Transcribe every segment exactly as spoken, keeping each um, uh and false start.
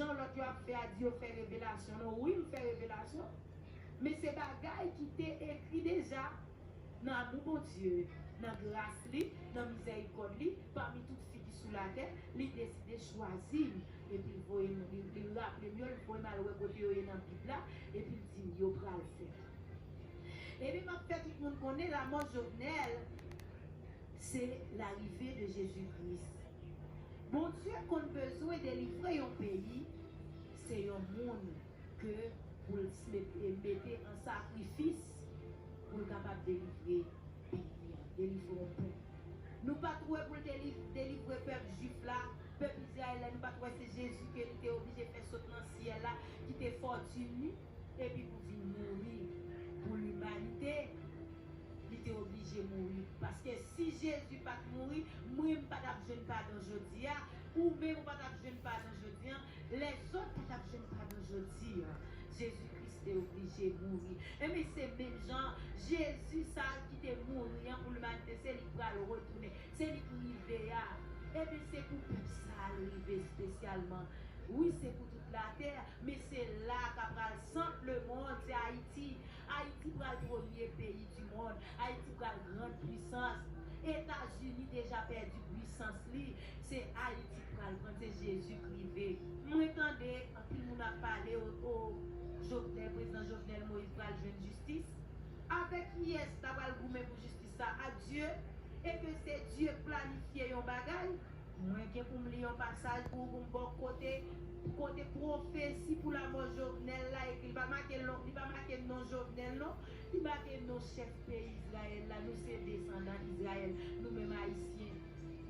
Jan lòt yo ap fè a di yo fè revelasyon. Non, wi, m fè revelasyon. Men se bagay ki te ekri deja nan amou Bondye, nan gras li, nan mizèrikòd li, pami tout fi ki sou latè, li deside chwazi m. Epi l voye m, li, li raple m yo, li voye m al wè kote yo ye nan Bib la, epi l di m yo pral fè. Epi m ap fè tout moun konnen lanmò Jovenel, se larive de Jezi Kris. Bondye konn bezwen delivre yon peyi, se yon moun ke pou l mete an sakrifis pou l kapab delivre peyi an, delivre yon pèp. Nou pa t wè pou l delivre pèp jwif la, pèp Izrayèl la, nou pa t wè se Jezi ke li te oblije fè sot nan syèl la, kite fòtin li, epi pou vin mouri pou limanite. Li te oblije mouri. Paske si Jezi pa t mouri, mwen m pa t ap jwenn padon jodi a, ou menm ou pa t ap jwenn padon jodi a, lèzòt pa t ap jwenn padon jodi a. Jezi Kris te oblije mouri. Ebyen, se menm jan, Jezi sa ki te mouri an pou limanite, se li k pral retounen. Se li k rive a. Ebyen, se pou pèp sa a l rive espesyalman. Wi, se pou tout latè, men se la k ap pral sant lemonn, se Ayiti. Ayiti pral premye peyi di mond. Ayiti pral gran pwisans. Etazini deja pèdi pwisans li. Se Ayiti k pral pran, se Jezi k rive. Mwen tande anpil moun ap pale, o, o, Jovenel, prezidan Jovenel Moïse pral jwenn jistis. Avèk kiyès l ta pral goumen pou jistis sa? A Dye? E ke se Dye k planifye yon bagay? Mwen gen pou m li yon pasaj pou ou, pou m ba w kote, kote pwofesi pou lanmò Jovenel la ekri. Li pa make non, li pa make non Jovenel non. Li make non chèf peyi Izrayèl la. Nou se desandan Izrayèl, nou menm Ayisyen.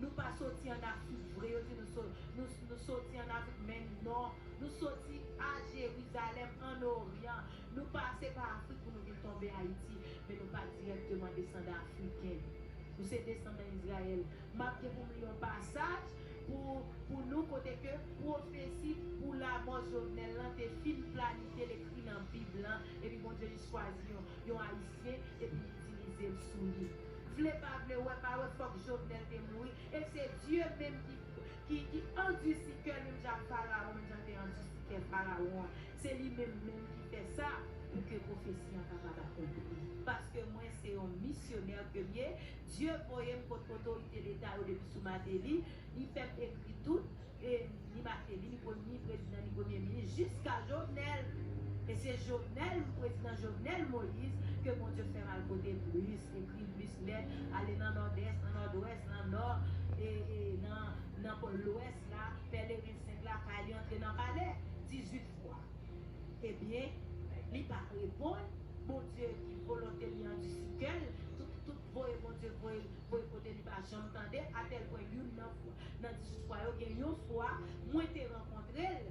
Nou pa soti ann Afrik vre, yo di nou, so, nou, nou soti ann Afrik, men non, nou soti a Jerizalèm, ann Oryan. Nou pase pa Afrik pou nou vin tonbe Ayiti, men nou pa dirèkteman desandan afriken. Nou se desandan Izrayèl. M ap gen pou m li yon pasaj pou, pou nou, kote ke pwofesi pou lanmò Jovenel lan te fin planifye, l ekri nan Bib lan, epi Bondye jis chwazi yon, yon Ayisyen, epi l itilize l sou li. Vle pa vle, wè pa wè, fòk Jovenel te mouri. E se Dye menm ki, ki, ki andisi kè l, menm jan Farawon, menm jan te andisi kè Farawon an. Se li menm menm ki fè sa pou ke pwofesi an kapab akonpli. Paske mwen se yon misyonè ke m ye. Dye voye m kot otorite Leta yo depi sou Martelly. Li fè m ekri tout, e, ni Martelly, ni premye, ni prezidan, ni premye minis, jiska Jovenel. E se Jovenel, prezidan Jovenel Moïse, ke Bondye fè m al kote l plis, ekri l plis lèt, ale nan Nòdès, nan Nòdwès, nan Nò, e, e nan, nan Lwès la, pèleren senk lakay li antre nan palè dizuit fwa. Ebyen, li pa reponn. Bondye ki volonte li andisi kè l, tout, tout voye Bondye voye, voye kote li pa janm tande, atèl pwen youn nan fwa, nan dizuit fwa yo gen yon fwa, mwen te rankontre l,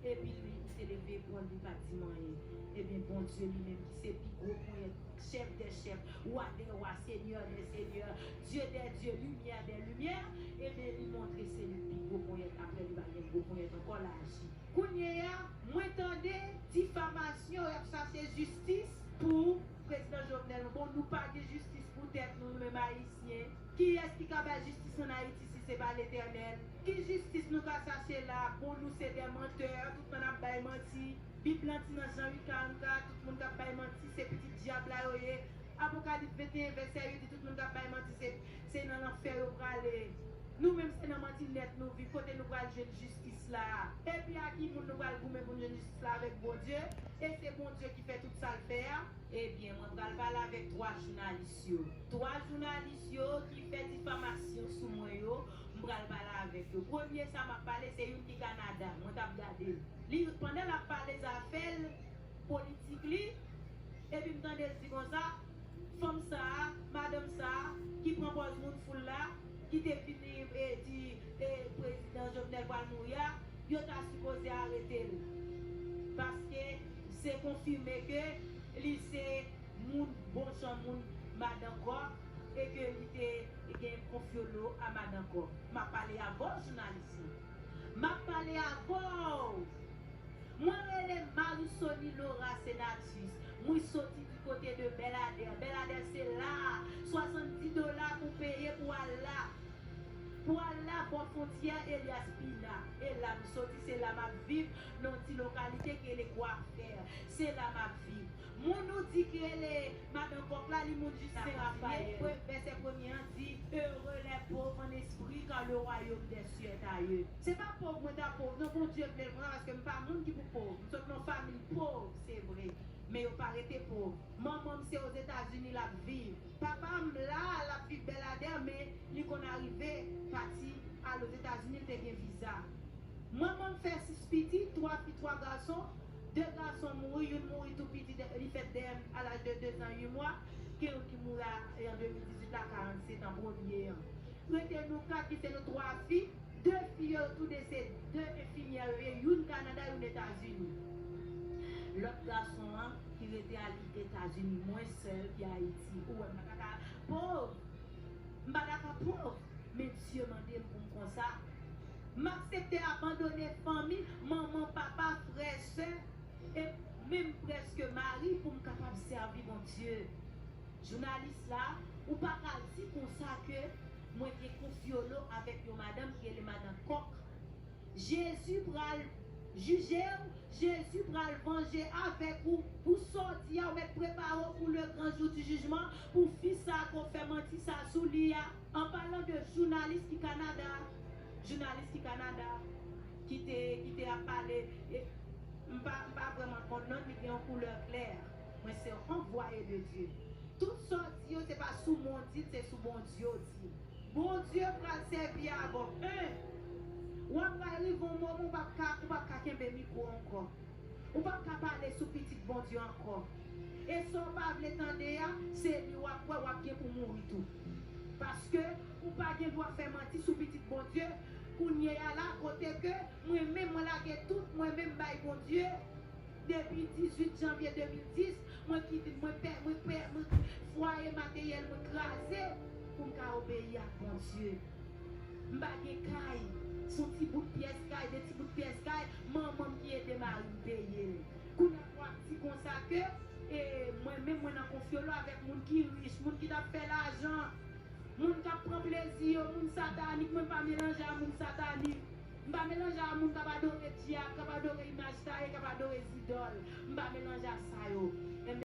epi li, li te leve epòl, li pa t di m anyen. Ebyen, Bondye li menm ki se pi gwo ponyèt, chèf dè chèf, wa dè wa, senyè dè senyè, Dye dè dye, limyè dè limyè, ebyen, li montre se li pi gwo ponyèt, apre li pa gen gwo ponyèt ankò, l aji. Kounye a, mwen tande difamasyon, y ap chache jistis pou prezidan Jovenel. Bon, nou pa gen jistis pou tèt nou, nou menm Ayisyen. Kiyès ki ka bay jistis ann Ayiti si se pa Letènèl? Ki jistis nou ka chache la? Bon, nou se dè mantè, tout tan n ap bay manti. Bib lan di nan Jan uit karannkat, tout moun k ap bay manti se pitit dyab la yo ye. Apokalips venteyen vèsè uit di tout moun k ap bay manti se, se nan lanfè yo prale. Nou menm se nan manti nèt nou viv, kote nou pral jwenn jistis la? Epi a ki moun nou pral goumen pou n jwenn jistis la? Avèk Bondye? E se Bondye ki fè tout sa l fè a? Ebyen, mwen pral pale avèk twa jounalis yo. Twa jounalis yo ki fè difamasyon sou mwen yo, m pral pale avèk yo. Premye sa m ap pale, se youn ki Kanada, mwen t ap gade l. Li, pandan l ap pale zafè l, politik li, epi m tande l di konsa, fanm sa a, madanm sa a, ki pran pòz moun foul la, ki te vini, e, di, e, prezidan Jovenel pral mouri a, yo ta sipoze arete l. Paske se konfime ke li se moun bon jan moun madan kòk e ke li te gen konfyolo a madan kòk. M ap pale avè w, jounalis lan. M ap pale avè w. Mwen rele Marisony Laura Senatus. Mwen soti di kote de Bèladè. Bèladè se la a. Swasanndis dola pou peye pou al la. Pou al la bò fwontyè Elyas Pina. E la m soti, se la m ap viv, nan yon ti lokalite ki rele Kwafè. Se la m ap viv. Moun ou di ki rele madan kòk la, li moun jis Sen Rafayèl. Vèsè premye an di, Heureux les pauvres en esprit, car le royaume des cieux est à eux. Se pa pòv mwen ta pòv, non, Bondye vle l konsa, paske m pa moun ki pou pòv. M sot nan yon fanmi pòv, se vre, men yo pa rete pòv. Manman m se Ozetazini l ap viv. Papa m la, l ap viv Bèladè, men li konn arive pati al Ozetazini, l te gen viza. Manman m fè sis pitit, twa fi, twa gason. De gason mouri, youn mouri tou piti, li fèt dèyè m a laj de de zan uit mwa. Gen youn ki mouri a, e an de mil dizuit la, karannset an, premye an. Rete nou kat ki se nou twa fi. De fi yo tou de se de enfimyè yo ye, youn Kanada, youn Etazini. Lòt gason an ki rete al Etazini, mwen sèl ki Ayiti. Ou wè, m pa ta ka pòv. M pa ta ka pòv. Men Dye mande m pou m konsa. M aksepte abandone fanmi, manman, papa, frè, sè, e menm prèske mari pou m kapab sèvi Bondye. Jounalis la, ou pa ka di konsa ke mwen gen konfyolo avèk yon madanm ki rele madan kòk. Jezi pral jije w, Jezi pral vanje avèk ou. Pou sa w di a, ou mèt prepare w pou le gran jou di jijman, pou fi sa a ke w fè manti sa sou li a. An palan de jounalis ki Kanada, jounalis ki Kanada, ki te, ki te ap pale, e, m pa, m pa vrèman konn non l, li gen yon koulè klè. Mwen se yon anvwaye de Dye. Tout sa w di yo, se pa sou mwen w di l, se sou Bondye w di l. Bondye pral sèvi avè w. En, w ap pral rive yon moman ou p ap ka, ou p ap ka kenbe mikwo ankò. Ou p ap ka pale sou pitit Bondye ankò. E sa w pa vle tande a, se li w ap wè, w ap gen pou mouri tou. Paske ou pa gen dwa fè manti sou pitit Bondye. Kounye a la, kote ke mwen menm, mwen lage tout mwen menm bay Bondye. Depi dizuit janvye de mil dis, mwen kite, mwen pè, mwen pè, mwen fwaye materyèl mwen kraze pou m ka obeyi ak Bondye. M pa gen kay, se yon ti bout pyès kay, de ti bout pyès kay, manman m ki ede mari m peye l. Kounye a w ap di konsa ke, e, mwen menm mwen nan konfyolo avèk moun ki rich, moun ki t ap fè lajan, moun k ap pran plezi yo, moun satanik, mwen pa melanje a moun satanik. M pa melanje a moun k ap adore dyab, k ap adore imaj taye, k ap adore zidòl. M pa melanje a sa yo.